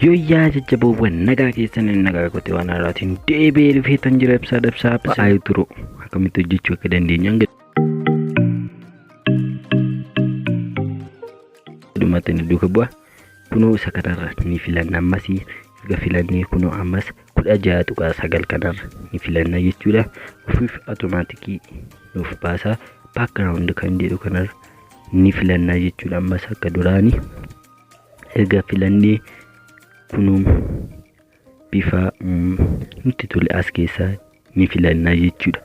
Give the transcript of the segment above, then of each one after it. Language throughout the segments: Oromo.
Yooyyaa jajjaboowwan, nagaa keessan? Nagaa kote. Waan haaraatiin deebi'ee dhufeetan jira. Ibsaa dabsaa outro akkamitti hojjechuu akka dandeenyu hanga dhumatti ni duuka bu'a. Kunoo isa kanarra ni filanna. Ammasii erga filannee, kunoo ammas 16.9 kanarra ni filanna jechuudha. Ofiif automatic nuuf baasaa. Background kan jedhu kanarra ni filanna jechuudha. Ammas akka duraanii erga filannee, kunoo bifa nutti tole as keessaa ni filanna jechuudha.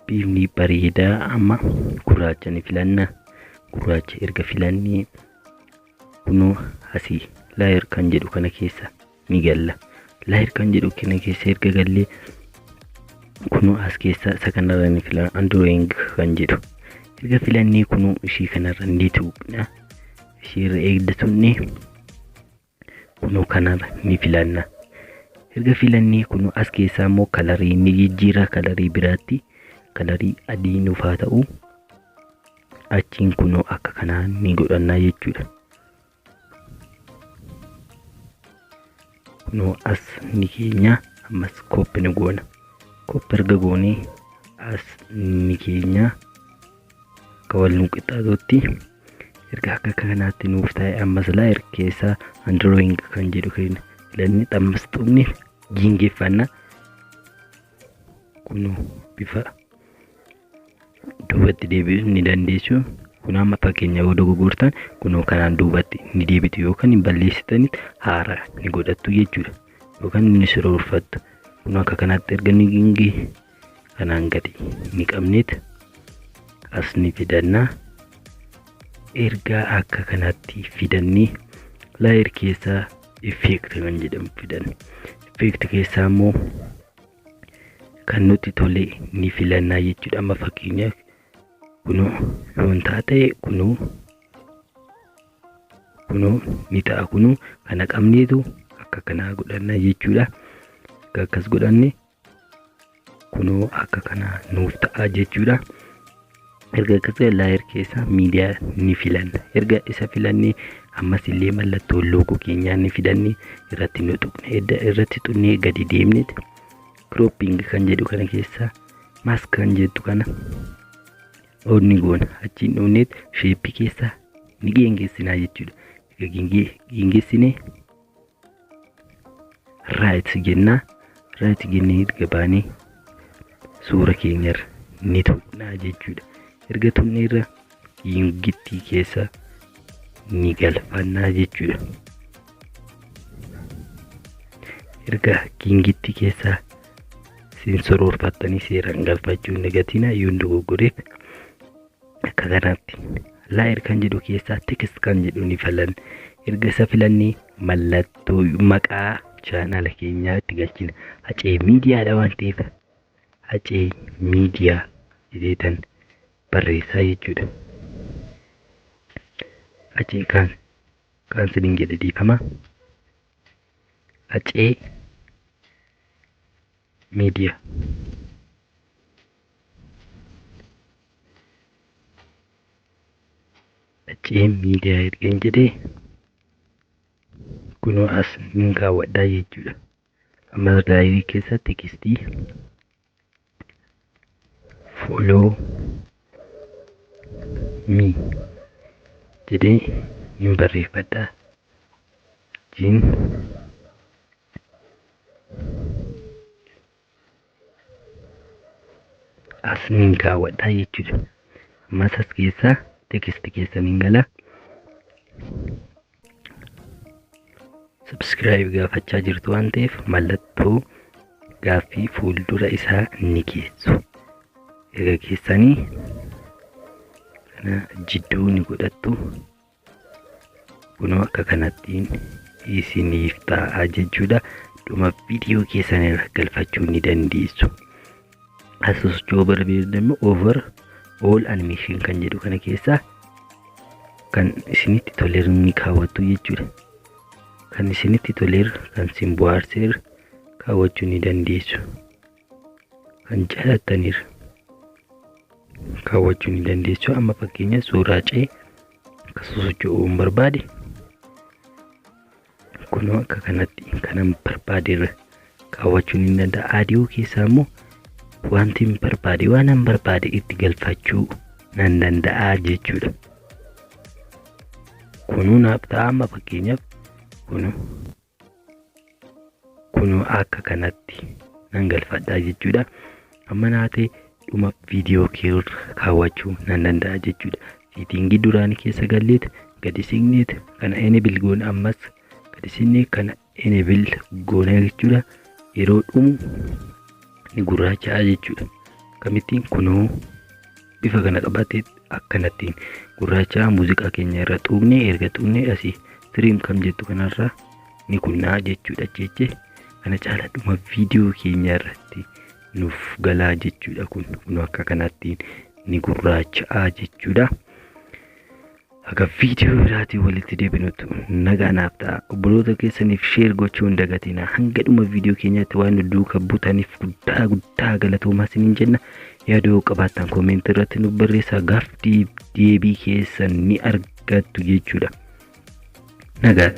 Bifni bareedaa amma gurraacha ni filanna. Gurraacha erga filannee, kunoo asii layer kan jedhu kana keessa ni galla. Layer kan jedhu kana keessa erga gallee, kunoo as keessa isa kanarra ni filanna, android kan jedhu. Erga filannee, kunoo ishii kanarra ni tuqna. Ishiirra eegda tuqne, kunoo kanarra ni filanna. Erga filannee, kunoo as keessaa immoo color ni jijjiira, color biraatti, color adii nuuf haa ta'u. Achiin kunoo akka kanaa ni godhannaa jechuudha. Kunoo as ni keenya, ammas copy ni goona. Copy erga goonee, as ni keenya akka wal nu qixxaatutti. Erga akka kanaatti nuuf ta'e, ammas layer keessaa android kan jedhu keenya filannee, ammas tuqne giingeeffanna. Kunoo bifa duubatti deebi'uu ni dandeessu. Kun amma fakkeenya yoo dogoggortan, kunoo kanaan duubatti ni deebitu yookaan hin balleessitanitti haaraa ni godhattu jechuudha. Yookaan ni sirreeffattu. Kun akka kanaatti erga ni giingee, kanaan gadi ni qabneet as ni fidannaa. Ergaa akka kanatti fidannee, layer keessaa effect kan jedhamu fidanna. Effect keessaa immoo kan nutti tole ni filannaa jechuudha. Amma fakkeenyaaf kunoo yoon ta'e, kunoo ni ta'a. Kunoo kana qabneetu akka kanaa godhanna jechuudha. Akka akkas godhanne, kunoo akka kanaa nuuf ta'a jechuudha. Erga akkas ta'e, layer keessaa miidiyaa ni filanna. Erga isa filannee, ammas illee mallattoo logo keenyaa ni fidanne, irratti nu tuqne. Edda irratti tuqnee, gadi deemneet cropping kan jedhu kana keessaa mask kan jettu kana on ni goona. Achiin dhufneet shape keessaa ni geengessinaa jechuudha. Erga geengessinee, right jennaa. Right jennee erga baanee, suura keenyarra ni tuqnaa jechuudha. Erga tuqneerra, giingittii keessa ni galfannaa jechuudha. Erga giingittii keessa isin soroorfattanii seeraan galfachuu hin dagatinaa. Yoon dogoggoreef akka kanaatti layer kan jedhu keessaa text kan jedhu ni filanna. Erga isa filannee, mallattoo maqaa chaanala keenyaa itti galchina. Hacee Miidiyaadha waan ta'eef, Hacee Miidiyaa jedheetan barreessaa jechuudha. Hacee kaan kaansiliin jedhe, dhiifama. Hacee Miidiyaa. Hacee Miidiyaa ergan jedhee, kunoo as nin kaawwadhaa jechuudha. Ammas layer keessa text "follow me" jedhee nin barreeffadhaa. Achiin as nin kaawwadhaa jechuudha. Ammas as keessaa text keessa nin gala. Subscribe gaafachaa jirtu waan ta'eef, mallattoo gaaffii fuuldura isaa ni keessu. Erga keessanii, kana jidduu ni godhattu. Kunoo akka kanattiin isiniif ta'a jechuudha. Dhuma viidiyoo keessan irra galfachuu ni dandeessu. As socho'uu barbaaddan immoo over all animation kan jedhu kana keessaa kan isinitti toleeru ni kaawwattu jechuudha. Kan isinitti toleeru, kan isin bohaarseeru kaawwachuu ni dandeessu. Kan jaalattaniiru kaawwachuu ni dandeessu. Amma fakkeenya suuraa cee akka sosocho'uu hin barbaade, Kunoo akka kanatti kanan barbaaderra kaawwachuun ni danda'a. Audio keessaa immoo wanti hin barbaade, waan hin barbaade itti galfachuu nan danda'a jechuudha. Kunuu naaf ta'a. Amma fakkeenyaaf kunuu akka kanatti nan galfadhaa jechuudha. Amma naa ta'e, dhuma viidiyoo keerra kaawwachuu nan danda'a jechuudha. Setting duraanii keessa galleet gadi siqneet kana enable goona, ammas gadi siqnee kana enable goona jechuudha. Yeroo dhumu ni gurraacha'a jechuudha. Akkamittiin kunoo bifa kana qabatee akkanattiin gurraacha'a. Muuziqaa keenya irra tuqnee, erga tuqnee asii trim kam jettu kanarra ni kunnaa jechuudha. Jeche kana caala dhuma viidiyoo keenya irratti nuuf galaa jechuudha. Kun akka kanattiin ni gurraacha'a jechuudha. Akka viidiyoo biraatiin walitti deebinutti nagaa naaf ta'a. Obboloota keessaniif share gochuu hin dagatinaa. Hanga dhuma viidiyoo keenyaatti waan nu duukaa buutaniif guddaa guddaa galatoomaa isiniin jenna. Yaada yoo qabaattan comment irratti nu barreessaa, gaaffii deebii keessan ni argattu jechuudha. Nagaa.